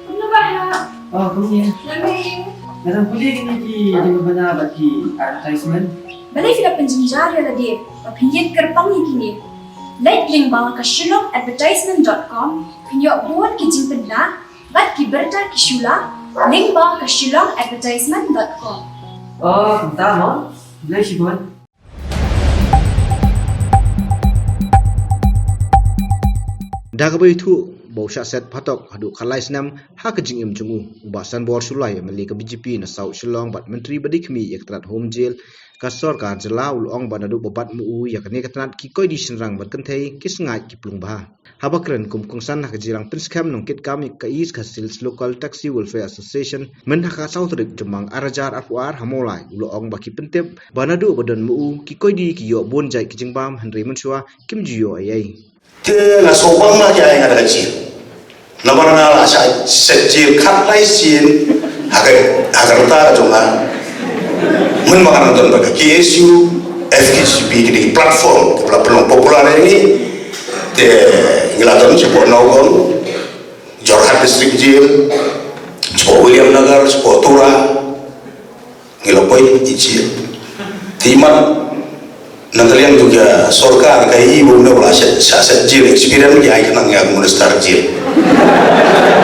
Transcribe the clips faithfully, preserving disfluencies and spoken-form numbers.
Kumno ba ha? Oh, kumne. Nga dang pule kine ki jingbana bad ki advertisement. Balei phi la pynjynjar ïa lade ba phin ïeng kyrpang ïa kine? Leit lyngba ka shillong advertisement dot com, phin ïoh bun ki jingpynbna bad ki bynta ki shuwa lyngba ka shillong advertisement dot com. Oh, kumta mo. Balei shibun. Da kaba ïathuh ba u shah set phatok haduh khatlai snem ha ka jingim jong u, u Bah Sanbor Shullai, M L A ka B J P na South Shillong bad Myntri ba dei khmih ïa ka tnat Home Jail ka sorkar jylla, u la ong ba naduh ba bat ma u ïa kane ka tnat, ki koidi shynrang bad kynthei ki sngaid ki plung bha. Haba kren kum u kongsan ha ka jingrang pynskhem nongkitkam ïa ka East Khasi Hills Local Taxi Welfare Association mynta ka saw tarik Jymmang ar hajar arphew ar ha Mawlai, u la ong ba ki pyntip ba naduh ba don ma u, ki koidi ki ïoh bun jait ki jingbam, hynrei mynshuwa kim ju ïoh ei ei. Te nga sngewbha ma ki ai nga da ka jingim. Namar nga la shah set jingim khatlai sien ha ka, ha ka rta ka jong nga. Mynba nga dang don bad ka K S U, F K J G P, ki dei ki platform kiba la pynlong popular ïa ngi. Te ngi la don shapoh Nowgong, Jorhat District Jail, shapoh William Nagar, shapoh Tura. Ngi la poi i jail. Te imat na ka liang jong ka sorkar ka i ba u ne u la set, sa set jail experience ki ai khnang ïa ka minister jail.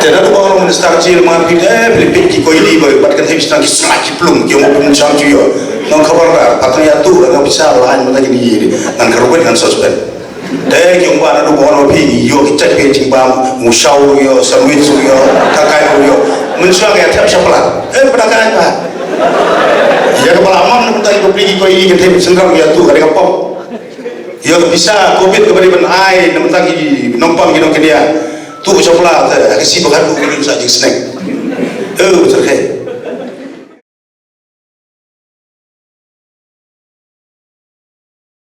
Te naduh ba u minister jail ma phi te phi peit ki koidi ba bat kynthei ba sdang ki sngaid ki plung, ki ong ba pynshong ki ïoh. Nongkhawar da, pat tang ïa tu da nga pisa ba la ai mynta kine ïa ngan ka ruwet ngan suspend. Te ki ong ba naduh ba wan ma phi ïoh ki chet ki jingbam, u shaw ruh ïoh, sandwich ruh ïoh, ka kai ruh ïoh. Mynshuwa ka ïa thep sha pla. Eh, pynda kai ba. Ïa kaba la mon na mynta ki pli ki koidi ki thep sengkang ïa tu ka dei ka pop. Ïoh ka pisa covid kaba dei ban ai na mynta ki nongpang ki nongkyndiah. Tu sha pla te ka si ba ka tu ka sa jingsneng. Eh, u tyrkhei.